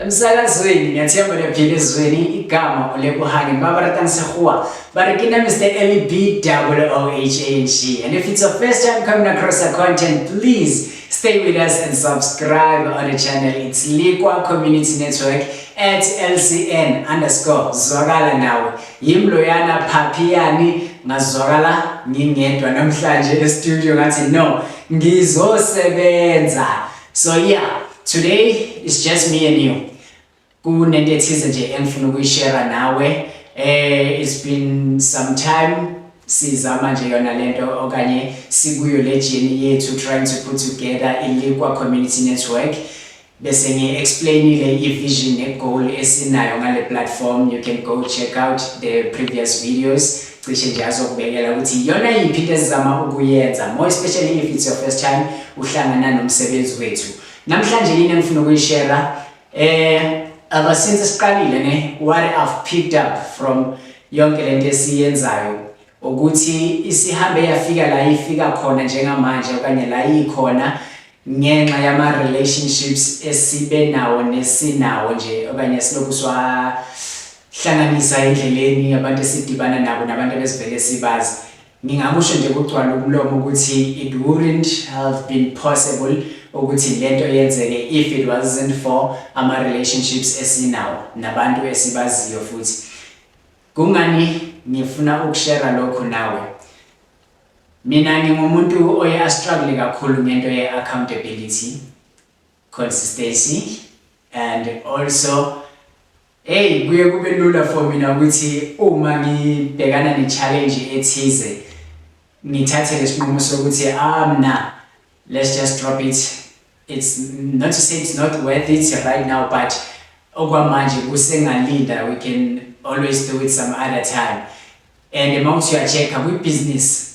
Emsakazweni ngiyathemba niyaphila ezweni. Igama uLebohang, ba ba ratang Sekgowa ba re ke nna Mr Leboohang. And if it's your first time coming across our content, please stay with us and subscribe on the channel. It's Lekwa Community Network @LCN_zwakala nawe. Yimi loyana Phaphiyani, ngazwakala ngingedwa namhlanje e-studio, ngathi no, ngizosebenza. So yeah, today it's just me and you. Kunento ethize nje engifuna ukuyishare nawe. It's been some time sizama nje yona lento okanye sikuyo le journey yethu, trying to put together iLekwa Community Network. Bese ngi-explainile i-vision ne-goal esinayo ngale platform. You can go check out the previous videos, cishe nje azokubekela ukuthi iyona yiphi into esizama ukuyenza, more especially if it's your first time uhlangana nomsebenzi wethu. Namhlanje yini engifuna ukuyishare? Ever since siqalile ne, what I've picked up from yonke lento esiyenzayo ukuthi isihambe yafika la ifika khona njengamanje okanye la ikhona ngenxa yama relationships esibe nawo nesinawo nje okanye silokhu swahlanganisa endleleni, abantu esidibana nabo nabantu ebesivele sibazi. Ngingakusho nje kugcwala umlomo ukuthi it wouldn't have been possible ukuthi lento yenzeke if it wasn't for ama relationships esinawo nabantu esibaziyo. Futhi kungani ngifuna ukushare lokhu nawe? Mina ngingumuntu oye a-struggle kakhulu ngento ye-accountability, consistency and also, hey, kuye kube lula for mina ukuthi uma ngibhekana ne-challenge ethize ngithathe lesinqumo sokuthi, ah, mna, let's just drop it. It's not to say it's not worth it right now, but okwamanje kusengalinda, we can always do it some other time. And uma uthi uya-check-a kwi-business,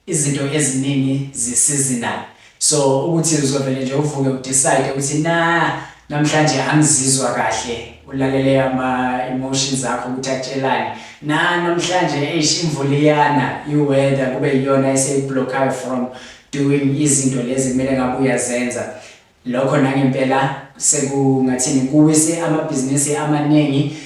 izinto eziningi zi-seasonal, so ukuthi uzovele nje uvuke udecide ukuthi na namhlanje angizizwa kahle, ulalele ama-emotions akho ukuthi akutshelani, na namhlanje, eish, imvula iyana, i-weather kube iyona eseyikublockayo from doing izinto lezi kumele ngabe uyazenza. Lokho nangempela sekungathini, kuwise amabhizinisi amaningi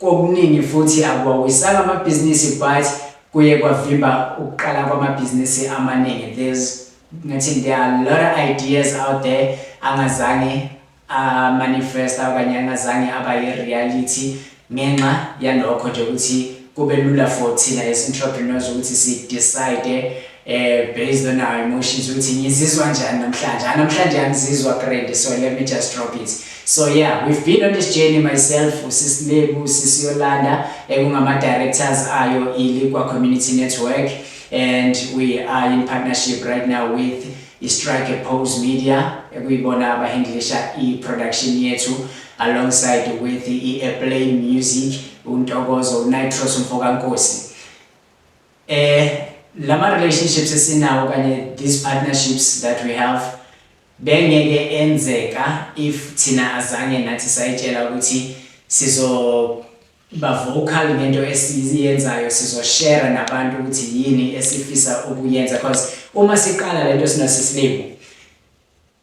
kokuningi, futhi akuwawisanga amabhizinisi but kuye kwavimba ukuqala kwamabhizinisi amaningi. There's, ngathini, there are a lot of ideas out there angazange a-manifesta okanye angazange aba yi-reality ngenxa yalokho nje ukuthi kube lula for thina as entrepreneurs ukuthi si-decide based on our emotions ukuthi ngizizwa njani namhlanje. Ah, namhlanje angizizwa great, so let me just drop it. So yeah, we've been on this journey, myself, usisi Lebu, usisi Yolanda, ekungama-directors ayo iLekwa Community Network, and we are in partnership right now with i-Strike a Pose Media, ekuyibona abahandlisha i-production yethu, alongside with i-Airplane Music, uNtokozo uNitros umfokaNkosi. Lama relationships esinawo kanye these partnerships that we have bengeke enzeka if thina azange nathi sayitshela ukuthi sizo ba vocal ngento esiyenzayo, sizoshare nabantu ukuthi yini esifisa ukuyenza, because uma siqala lento sinoSisi Lebu,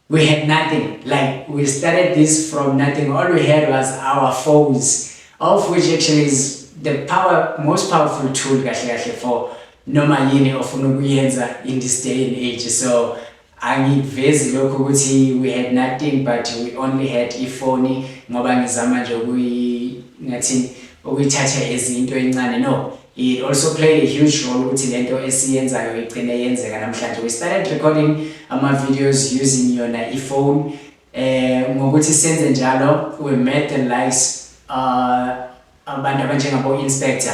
we had nothing. Like, we started this from nothing. All we had was our phones, of which actually is the power most powerful tool kahle kahle for noma yini ofuna ukuyenza in this day and age. So angivezi lokho ukuthi we had nothing but we only had ifoni, ngoba ngizama nje ukuyi, ngathini, ukuyithatha ezinto encane. No, it also played a huge role ukuthi lento esiyenzayo igcine yenzeka namhlanje. We started recording ama videos using yona ifone. Ngokuthi senze njalo, we met the likes, abantu abanjengabo Inspector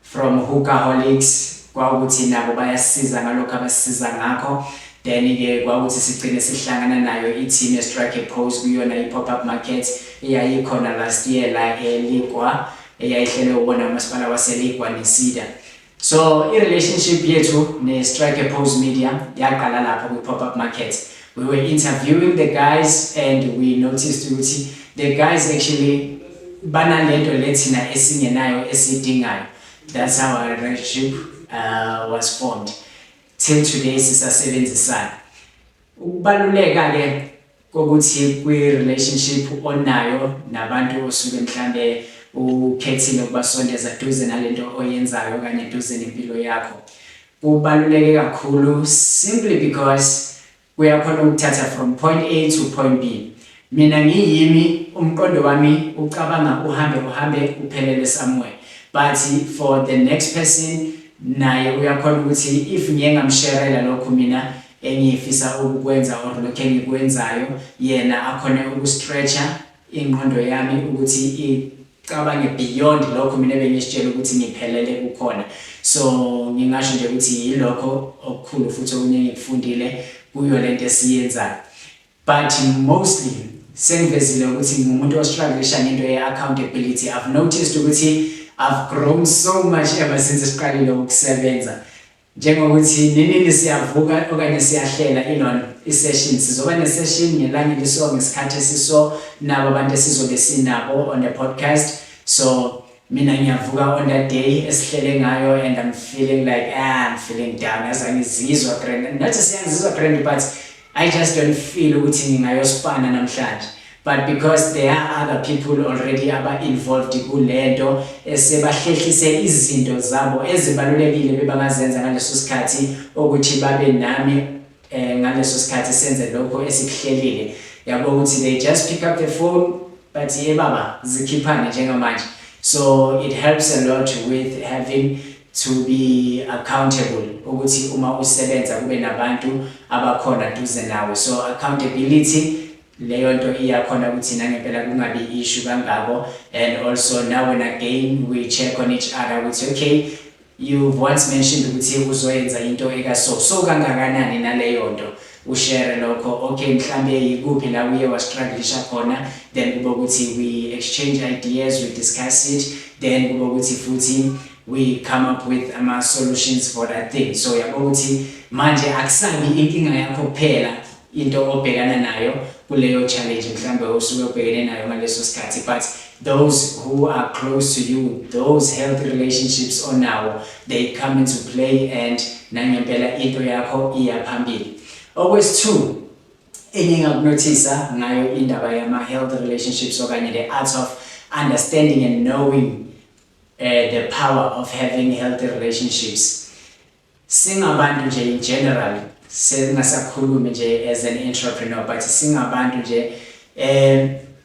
from Hookaholics, kwawukuthi nabo bayasisiza ngalokho abasisiza ngakho. Then ke kwawukuthi sigcine sihlangana nayo i-team ye-Strike a Pose kuyona i-pop-up market eyayikhona last year la eLekwa, eyayihlelwe ubona umasipala waseLekwa neSEDA. So i-relationship yethu ne-Strike a Pose Media yaqala lapho kwi-pop-up market. We were interviewing the guys and we noticed ukuthi the guys actually banalento le thina esingenayo esidingayo. That's how our relationship was formed. Till today sisasebenzisana. Ukubaluleka ke Kokuthi kwi-relationship onayo nabantu osuke mhlambe ukhethile ukubasondeza duze nalento oyenzayo okanye duze nempilo yakho kubaluleke kakhulu, simply because kuyakhona ukuthatha from point A to point B. Mina ngiyimi, umqondo wami ucabanga uhambe uhambe uphelele somewhere, but for the next person naye uyakhona ukuthi if ngiye ngamsharela lokhu mina engifisa ukukwenza or lokhu engikwenzayo, yena akhone ukustretcha ingqondo yami ukuthi icabange beyond lokho mina bengisitshela ukuthi ngiphelele kukhona. So ngingasho nje ukuthi yilokho okukhulu futhi okunye engikufundile kuyo lento esiyenzayo. But mostly sengivezile ukuthi ngingumuntu ostrugglisha ngento ye-accountability. I've noticed ukuthi I've grown so much ever since siqalile ukusebenza, njengokuthi ninini siyavuka okanye siyahlela ilon i-session, sizoba ne-session ngelanga eliso, ngesikhathi esiso, nabo abantu esizobe sinabo on the podcast. So mina ngiyavuka on that day esihlele ngayo and I'm feeling like, ah, I'm feeling down, yazi angizizwa grand, not siyangizizwa grand, but I just don't feel ukuthi ngingayospana namhlanje. But because there are other people already aba-involved kulento esebahlehlise izinto zabo ezibalulekile bebangazenza ngaleso sikhathi ukuthi babe nami ngaleso sikhathi senze lokho esikuhlelile, yabo, ukuthi they just pick up the phone, but ye baba, zikhiphane njengamanje. So it helps a lot with having to be accountable, ukuthi uma usebenza kube nabantu abakhona duze nawe. So accountability leyo nto iyakhona ukuthi nangempela kungabi issue kangako. And also now and again we check on each other ukuthi, okay, you've once mentioned ukuthi uzoyenza into eka so so kangakanani naleyo nto, ushare lokho, okay, mhlambe yikuphi la uye wastrugglisha khona. Then kube ukuthi we exchange ideas, we discuss it, then kube ukuthi futhi we come up with ama solutions for that thing. So yabo ukuthi manje akusabi inkinga yakho kuphela into obhekana nayo kuleyo challenge mhlambe osuke ubhekene nayo ngaleso sikhathi, but those who are close to you, those healthy relationships onawo, they come into play and nangempela into yakho iya phambili. Okwesi-two enye engakunothisa ngayo indaba yama-healthy relationships okanye the art of understanding and knowing the power of having healthy relationships, singabantu nje in general, sengasakhulumi nje as an entrepreneur, but singabantu nje,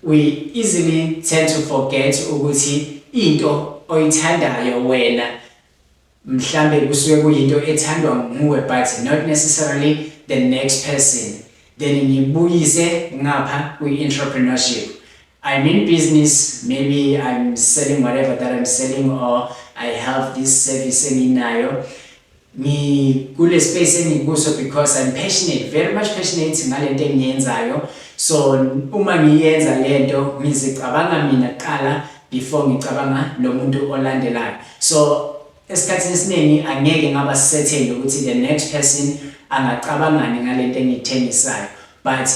we easily tend to forget ukuthi into oyithandayo wena mhlambe kusuke kuyinto ethandwa nguwe but not necessarily the next person. Then ngibuyise ngapha kwi-entrepreneurship. I'm in business, maybe I'm selling whatever that I'm selling or I have this service enginayo. Ngikule space engikuso because I'm passionate, very much passionate ngalento engiyenzayo. So uma ngiyenza lento ngizicabanga mina kuqala before ngicabanga lo muntu olandelayo. So esikhathini esiningi angeke ngaba certain ukuthi the next person angacabangani ngalento engiyithengisayo. But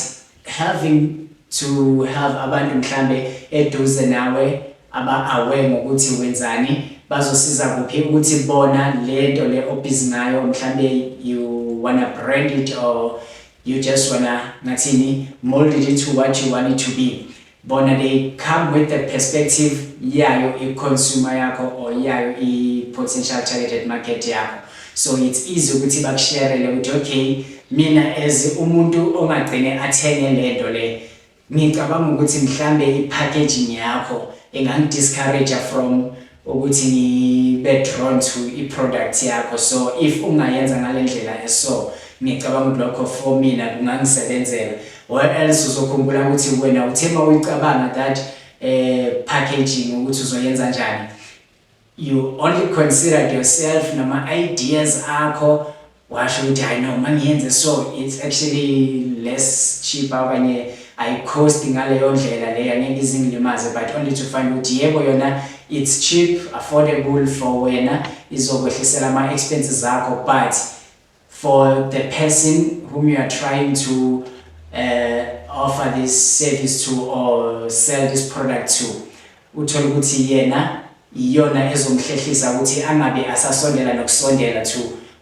having to have abantu mhlambe eduze nawe aba-aware ngokuthi wenzani bazosiza kuphi ukuthi bona lento le obhizi ngayo, mhlambe you wanna brand it or you just wanna, ngathini, mold it into what you want it to be, bona they come with the perspective yayo i-consumer yakho or yayo i-potential targeted market yakho. So it's easy ukuthi bakusharele ukuthi, okay, mina as umuntu ongagcine athenge lento le, ngicabanga ukuthi mhlambe i-packaging yakho ingangidiscourage from ukuthi ngibe drawn to i-product yakho. So if ungayenza ngale ndlela eso, ngicabanga ukuthi lokho for mina kungangisebenzela. Or else uzokhumbula ukuthi wena uthe uma uyicabanga that packaging ukuthi uzoyenza kanjani, you only considered yourself nama ideas akho, washo ukuthi, "I know mangiyenze so it's actually less cheaper okanye ayicost ngaleyo ndlela leyo, angeke izingilimaze," but only to find ukuthi yebo, yona it's cheap, affordable for wena, izokwehlisela ama expenses akho, but for the person whom you are trying to offer this service to or sell this product to, uthola ukuthi yena iyona ezomhlehlisa ukuthi angabe asasondela nokusondela to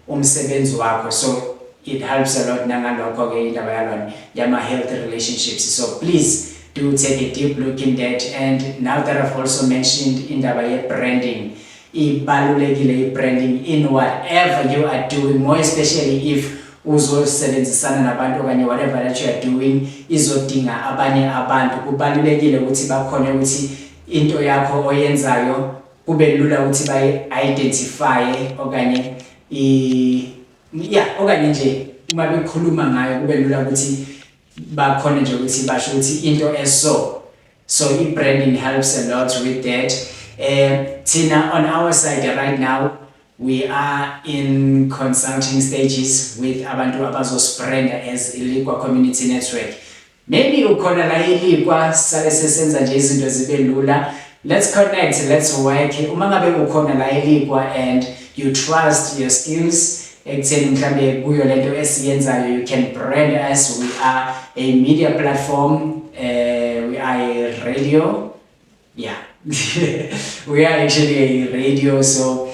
umsebenzi wakho. So It helps a lot nangalokho-ke indaba yalona yama-healthy relationships. So please do take a deep look in that. And now that I've also mentioned indaba ye-branding, ibalulekile i-branding in whatever you are doing, more especially if uzosebenzisana nabantu okanye whatever that you are doing izodinga abanye abantu. Kubalulekile ukuthi bakhone ukuthi into yakho oyenzayo kube lula ukuthi bayi-identifye okanye yeah, okanye nje uma bekhuluma ngayo kube lula ukuthi bakhone nje ukuthi basho ukuthi into eso. So i-branding helps a lot with that. Thina on our side right now, we are in consulting stages with abantu abazosibranda as iLikwa Community Network. Maybe ukhona la eLikwa, sale sesenza nje izinto zibe lula. Let's connect, let's work. Uma ngabe ukhona la eLikwa and you trust your skills ekutheni mhlambe kuyo lento esiyenzayo, you can brand us. We are a media platform, we are a radio. Yeah, we are actually a radio. So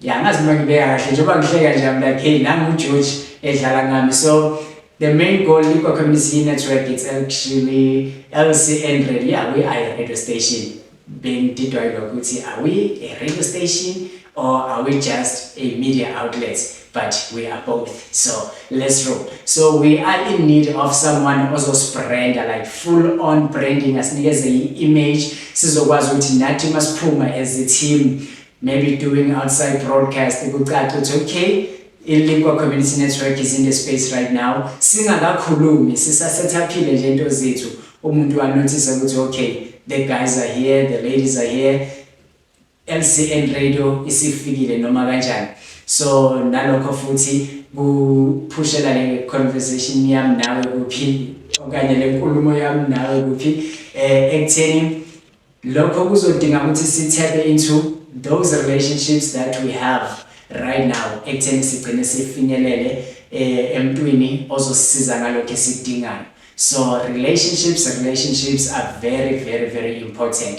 yeah, angazi noma ngibeka kahle njengoba ngihleka nje. I'm like, "Hey, nangu uGeorge edlala ngami." So the main goal, Likwa Community Network, it's actually LCN Radio. Yeah, we are a radio station. Bengididwa yilokho ukuthi are we a radio station or are we just a media outlet? But we are both, so let's roll. So we are in need of someone ozosibranda, like full on branding, asinikeze i-image sizokwazi ukuthi nathi masiphuma as a team, maybe doing outside broadcast, kucace ukuthi okay, iLikwa Community Network is in the space right now. Singakakhulumi, sisasethaphile nje into zethu, umuntu wanotice ukuthi okay, the guys are here, the ladies are here, LCN Radio isifikile noma kanjani. So nalokho futhi kuphushela le conversation yami nawe kuphi, okanye le nkulumo yami nawe kuphi, ekutheni lokho kuzodinga ukuthi si-tap into those relationships that we have right now ekutheni sigcine sifinyelele emntwini ozosisiza ngalokho esikudingayo. So relationships are very, very, very important.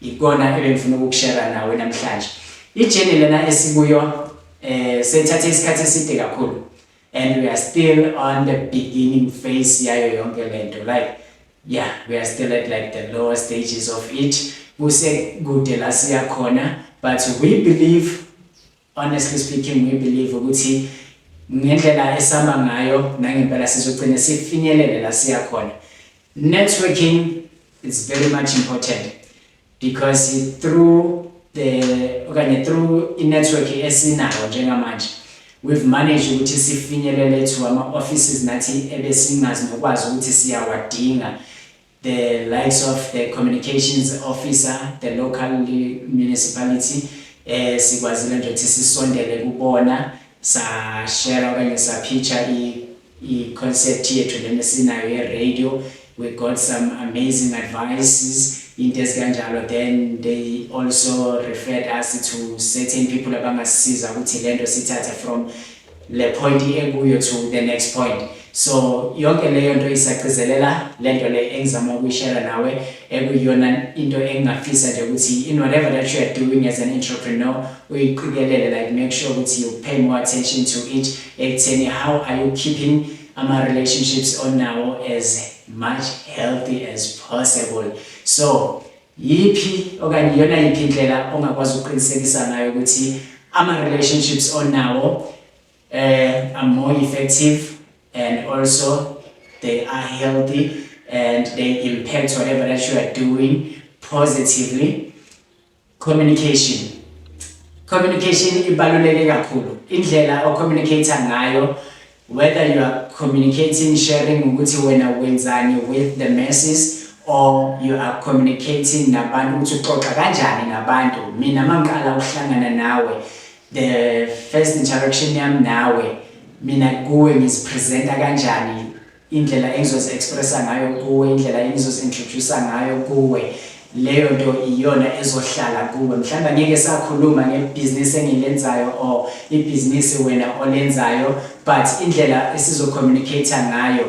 Ikona ebengifuna ukukushare nawe namhlanje. I-journey lena esikuyo sethathe isikhathi eside kakhulu and we are still on the beginning phase yayo yonke lento. Like, yeah, we are still at like the lower stages of it. Kusekude la siya khona, but we believe, honestly speaking, we believe ukuthi ngendlela esihamba ngayo nangempela sizogcina sifinyelele la siya khona. Networking is very much important because through the okanye through i-network esinayo njengamanje, we've managed ukuthi sifinyelele to ama-offices nathi ebesingazi nokwazi ukuthi siyawadinga, the likes of the communications officer, the local municipality. Sikwazile nje ukuthi sisondele kubona, sa-share okanye sa-pitcha i-concept yethu lena esinayo ye-radio. We got some amazing advices, into ezikanjalo. Then they also referred us to certain people abangasisiza ukuthi lento sithathe from le point ekuyo to the next point. So yonke leyo nto isagcizelela lento le engizama ukuyishare nawe, ekuyiyona into engingafisa nje ukuthi in whatever that you are doing as an entrepreneur uyiqikelele, like make sure ukuthi you pay more attention to it, ekutheni how are you keeping ama-relationships onawo as much healthy as possible. So yiphi okanye iyona yiphi indlela ongakwazi ukuqinisekisa ngayo ukuthi ama-relationships onawo are more effective and also they are healthy and they impact whatever that you are doing positively? Communication. Communication ibaluleke kakhulu. Indlela o-communicate ngayo, whether you are communicating, sharing ukuthi wena wenzani with the masses, or you are communicating nabantu, ukuthi uxoxa kanjani nabantu. Mina mangiqala ukuhlangana nawe, the first interaction yami nawe, mina kuwe ngizipresenta kanjani, indlela engizozi-expressa ngayo kuwe, indlela engizozi-introduce ngayo kuwe, leyo nto iyona ezohlala kuwe. Mhlawumbe angeke sakhuluma ngebhizinisi engilenzayo or ibhizinisi wena olenzayo, but indlela esizo-communicate ngayo,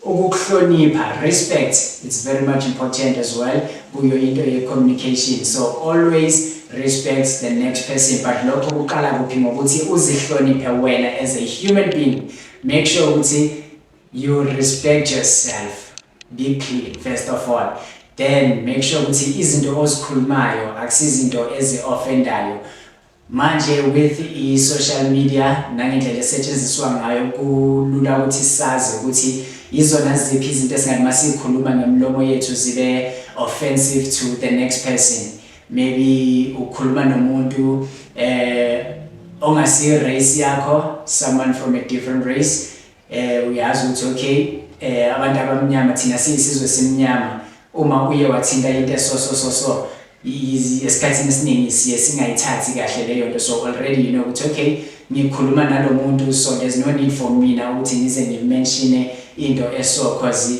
ukukuhlonipha, respect, it's very much important as well kuyo into ye-communication. So always Respect the next person, but lokho kuqala kuphi? Ngokuthi uzihloniphe wena as a human being. Make sure ukuthi you respect yourself. Be clean first of all, then make sure ukuthi izinto ozikhulumayo akusizinto ezi-offendayo. Manje with i-social media nangendlela esetshenziswa ngayo, kulula ukuthi sazi ukuthi yizona ziphi izinto esingathi masikhuluma ngemlomo yethu zibe offensive to the next person. Maybe ukhuluma nomuntu ongasi race yakho, someone from a different race. Uyazi ukuthi okay, abantu abamnyama, thina siyisizwe simnyama, uma uye wathinta into eso so so so, esikhathini esiningi siye singayithathi kahle leyo nto. So already you know ukuthi okay, ngikhuluma nalo muntu, so there's no need for mina ukuthi ngize ngimentione into eso, 'cause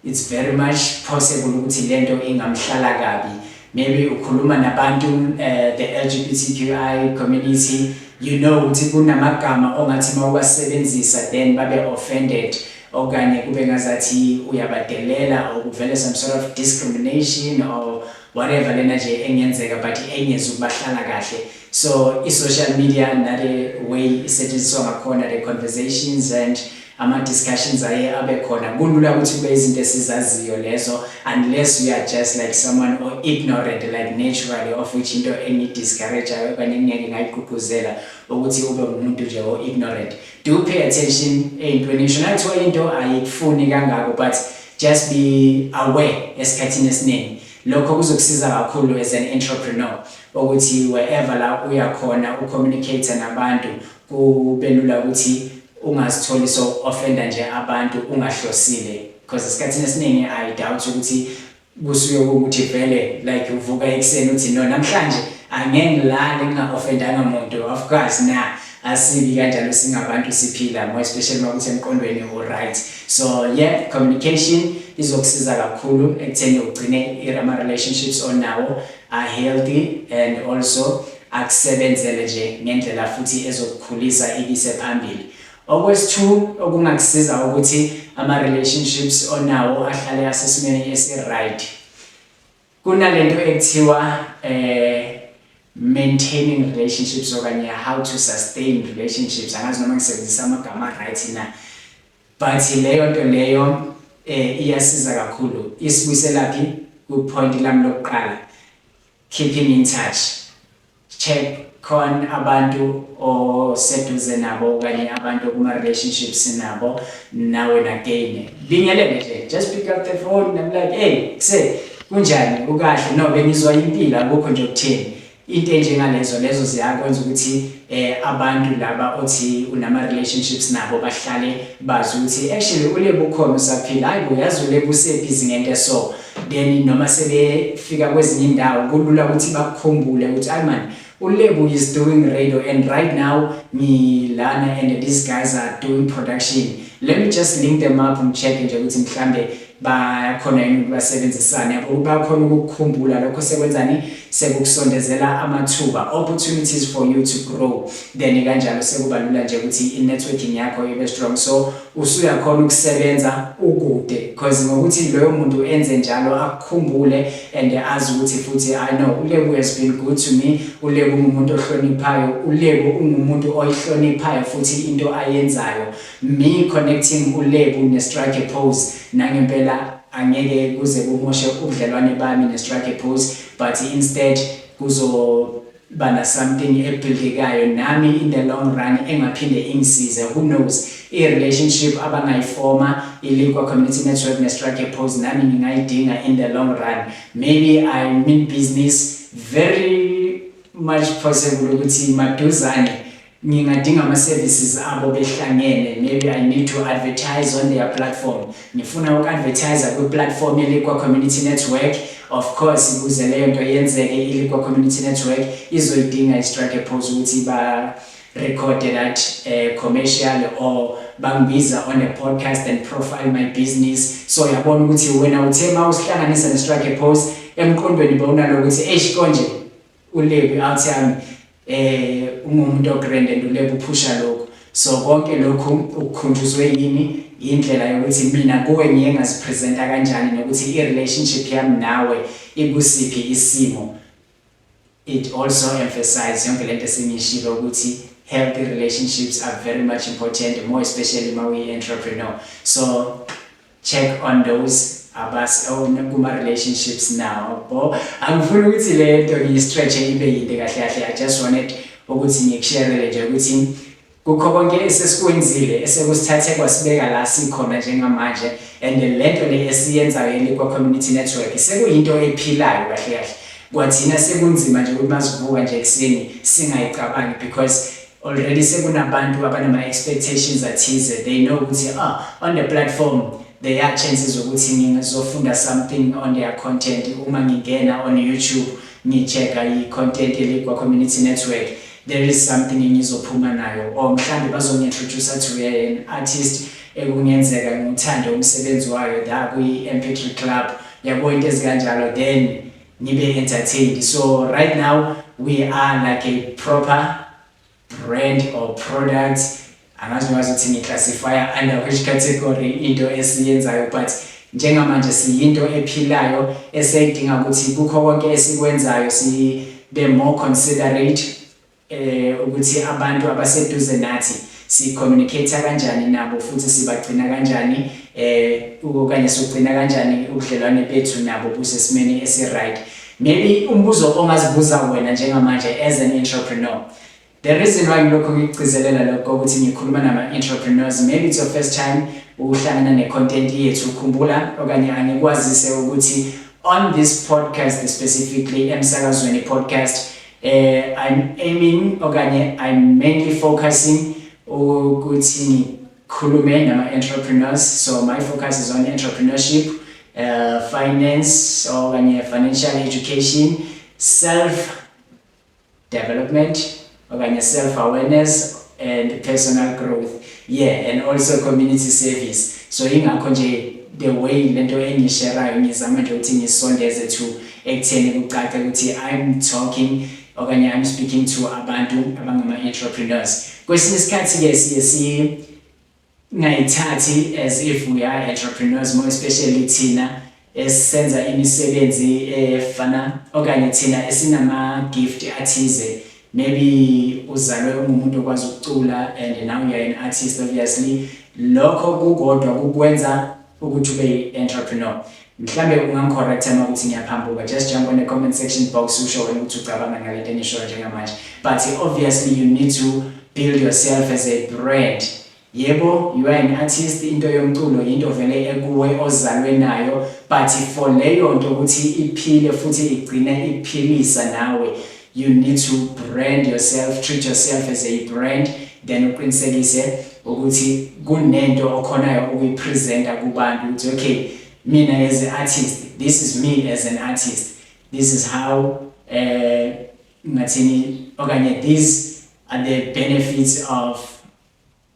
it's very much possible ukuthi lento ingamhlala kabi. Maybe ukhuluma nabantu, the LGBTQI community, you know ukuthi kunamagama ongathi mawuwasebenzisa then babe offended, okanye kube ngazathi uyabadelela or kuvele some sort of discrimination or whatever lena nje engenzeka, but engezi ukubahlala kahle. So i-social media nale way isetshenziswa ngakhona, the conversations and ama-discussions aye abe khona, kulula ukuthi kube izinto esizaziyo lezo, unless you are just like someone or ignorant like naturally, of which into engi-discourage-ayo okanye engingeke ngayigqugquzela ukuthi ube ngumuntu nje o-ignorant. Do pay attention ey'ntweni, ngisho nakuthiwa into ayikufuni kangako, but just be aware esikhathini esiningi. Lokho kuzokusiza kakhulu as an entrepreneur ukuthi wherever la uya khona ucommunicate nabantu, kube lula ukuthi ungazitholi so offenda nje abantu ungahlosile, because esikhathini esiningi I doubt ukuthi kusuke ukuthi vele like uvuka ekuseni uthi, "No, namhlanje angeke ngilale nginga-offendanga muntu." Of course na, asibi kanjalo, singabantu siphila, more especially uma kuthi emqondweni u-right. So yeah, communication izokusiza kakhulu ekutheni ugcine ama-relationships onawo are healthy and also akusebenzele nje ngendlela futhi ezokukhulisa, ikise phambili. Okwesi-two okungakusiza ukuthi ama-relationships onawo ahlale asesimeni esi-right, kunalento ekuthiwa maintaining relationships okanye how to sustain relationships. Angazi noma ngisebenzisa amagama right na, but leyo nto leyo iyasiza kakhulu. Isibuyiselaphi? Ku-point lami lokuqala, keeping in touch. Check on abantu oseduze nabo okanye abantu kuma relationships nabo nawe and again. Bingelele nje, just pick up the phone and I'm like, "Hey, kuse kunjani, ukahle? No, bengizwa impilo, akukho nje okutheni." Into enjengalezo lezo ziyakwenza ukuthi abantu laba othi unama relationships nabo bahlale bazi ukuthi actually uLebo ukhona, usaphila. Hayi bo, yazi uLebo usebhizi ngento eso. Then noma sebefika kwezinye indawo, kulula ukuthi bakukhumbule ukuthi hayi man, uLebo is doing radio and right now ngilana and these guys are doing production. Let me just link them up, ngicheck nje ukuthi mhlambe bakhona yini ukuthi basebenzisane, yabo. Bakhona ukukukhumbula, lokho sekwenzani? Sekukusondezela amathuba, opportunities for you to grow. Then kanjalo sekuba lula nje ukuthi i-networking yakho ibe strong, so usuyakhona ukusebenza ukude, because ngokuthi loyo muntu enze njalo, akukhumbule and azi ukuthi futhi, "I know uLebo has been good to me. uLebo ungumuntu ohloniphayo, uLebo ungumuntu oyihloniphayo futhi into ayenzayo. Me connecting uLebo ne-Strike a Pose, nangempela angeke kuze kumoshe ubudlelwane bami ne-Strike a Pose, but instead kuzoba na something ebuildekayo nami in the long run engaphinde ingisize. Who knows, i-relationship abangayifoma iLikwa Community Network ne-Strike a Pose, nami ngingayidinga in the long run. Maybe I'm in business, very much possible ukuthi maduzane ngingadinga ama-services abo behlangene. Maybe I need to advertise on their platform, ngifuna uku-advertise kwi-platform yeLikwa Community Network. Of course, ukuze leyo nto yenzeke, iLikwa Community Network izoyidinga i-Strike a Pose ukuthi ba record that commercial or bangibiza on a podcast and profile my business." So yabona ukuthi wena uthe mawusihlanganisa ne-Strike a Pose, emqondweni bawunalo ukuthi eish, konje uLebo out yami ungumuntu ogrand and uLebo uphusha lokho. So konke lokhu ukukhunjuzwe yini? Indlela yokuthi mina kuwe ngiye ngazipresenta kanjani nokuthi i-relationship yami nawe ikusiphi isimo. It also emphasize yonke lento esengiyishilo ukuthi healthy relationships are very much important, more especially uma uyi-entrepreneur. So check on those abas kuma-relationships now bo. Angifuni ukuthi le nto ngiyi-stretch-e ibe yinde kahle kahle. I just wanted ukuthi ngikusharele nje ukuthi kukho konke esesikwenzile esekusithathe kwasibeka la sikhona njengamanje, and lento le esiyenzayo yeLikwa Community Network sekuyinto ephilayo kahle kahle. Kwathina sekunzima nje ukuthi masivuka nje ekuseni singayicabangi, because already sekunabantu abanama-expectations athize. They know ukuthi, ah, on the platform there are chances ukuthi ngizofunda something on their content. Uma ngingena on YouTube ngi-check-a i-content yeLikwa Community Network, there is something engizophuma nayo, or mhlambe bazongi-introduce to an artist ekungenzeka ngithande umsebenzi wayo la kwi-MP3 Club, yabo, into ezikanjalo, then ngibe entertained. So right now we are like a proper brand or product. Angazi nokwazi ukuthi ngi-classify under which category into esiyenzayo, but njengamanje siyinto ephilayo eseyidinga ukuthi kukho konke esikwenzayo sibe more considerate ukuthi abantu abaseduze nathi si-communicate kanjani nabo futhi sibagcina kanjani okanye sogcina kanjani ubudlelwane bethu nabo busesimeni esi-right. Maybe umbuzo ongazibuza wena njengamanje as an entrepreneur, the reason why ngilokhu ngikugcizelela lokho ukuthi ngikhuluma nama-entrepreneurs, maybe it's your first time ukuhlangana ne-content yethu, khumbula okanye angikwazise ukuthi on this podcast, specifically Emsakazweni Podcast, I'm aiming okanye I'm mainly focusing ukuthi ngikhulume nama-entrepreneurs. So my focus is on entrepreneurship, finance okanye financial education, self development okanye self awareness and personal growth, yeah, and also community service. So ingakho nje the way lento engisharayo ngizama nje ukuthi ngisondeze to ekutheni kucace ukuthi I'm talking okanye I'm speaking to abantu abangama-entrepreneurs. Kwesinye isikhathi-ke siye singayithathi as if we are entrepreneurs, more especially thina esenza imisebenzi efana okanye thina esinama-gift athize. Maybe uzalwe ungumuntu okwazi ukucula and now you are an artist. Obviously lokho kukodwa kukwenza ukuthi ube i-entrepreneur. Mhlambe ungangi-correcta uma ukuthi ngiyaphambuka. Just jump on the comment section box usho wena ukuthi ucabanga ngale nto engishoyo njengamanje. But obviously you need to build yourself as a brand. Yebo, you are an artist, into yomculo into vele ekuwe ozalwe nayo, but for leyo nto ukuthi iphile futhi igcine iphilisa nawe, you need to brand yourself, treat yourself as a brand, then uqinisekise ukuthi kunento okhonayo ukuyipresenta kubantu ukuthi, okay, mina as an artist, this is me as an artist, this is how ngathini okanye these are the benefits of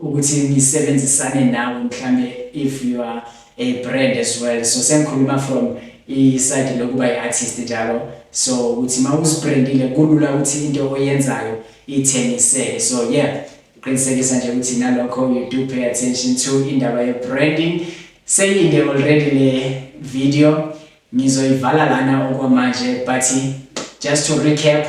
ukuthi ngisebenzisane nawe, mhlambe if you are a brand as well. So sengikhuluma from i-side lokuba i-artist njalo, so ukuthi uma uzibrandile kulula ukuthi into oyenzayo ithengiseke. So yeah, qinisekisa nje ukuthi nalokho you do pay attention to indaba ye-branding. Seyinde already le video, ngizoyivala lana okwamanje, but just to recap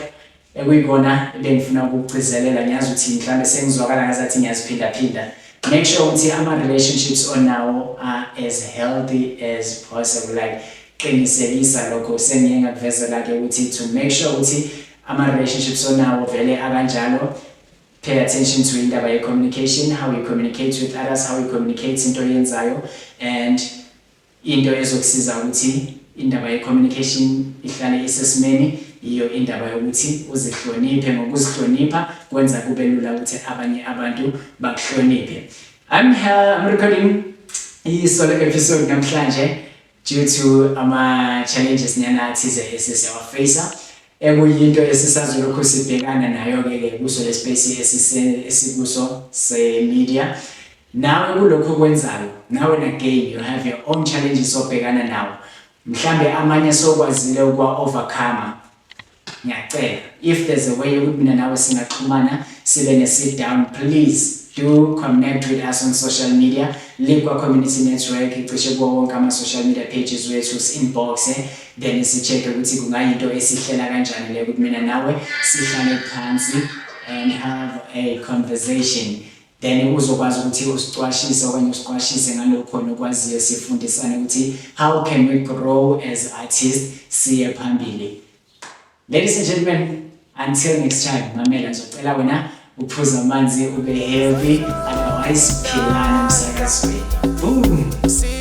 ekuyikona ebengifuna ukugcizelela, ngiyazi ukuthi mhlambe sengizwakala ngazathi ngiyaziphindaphinda. Make sure ukuthi ama-relationships onawo are as healthy as possible. Like, qinisekisa lokho sengiye ngakuvezela-ke ukuthi to make sure ukuthi ama-relationships onawo vele akanjalo, pay attention to indaba ye-communication, how you communicate with others, how you communicate into oyenzayo. And into ezokusiza ukuthi indaba ye-communication ihlale isesimeni iyo indaba yokuthi uzihloniphe. Ngokuzihlonipha kwenza kube lula ukuthi abanye abantu bakuhloniphe. I'm here, I'm recording i-solo episode namhlanje due to ama-challenges nyana athize esisiyawafacea, ekuyinto esisazolokhu sibhekana nayo-ke ke kuso le space esikuso se-media. Nawe kulokhu okwenzayo, nawe again you have your own challenges obhekana nawo, mhlambe amanye sokwazile ukwa-overcome. Ngiyacela, if there's a way yokuthi mina nawe singaxhumana sibe ne-sit down, please. Do connect with us on social media, Lekwa Community Network, cishe kuwo wonke ama-social media pages wethu, si-inboxe, then si-check ukuthi kungayinto esihlela kanjani le ukuthi mina nawe sihlale phansi and have a conversation. Then uzokwazi ukuthi usicwashise okanye usiqwashise ngalokho nokwaziyo, sifundisane ukuthi how can we grow as artists, siye phambili. Ladies and gentlemen, until next time, mamela, ngizocela wena uphuze amanzi, ube healthy, otherwise philani emsakazweni. Boom.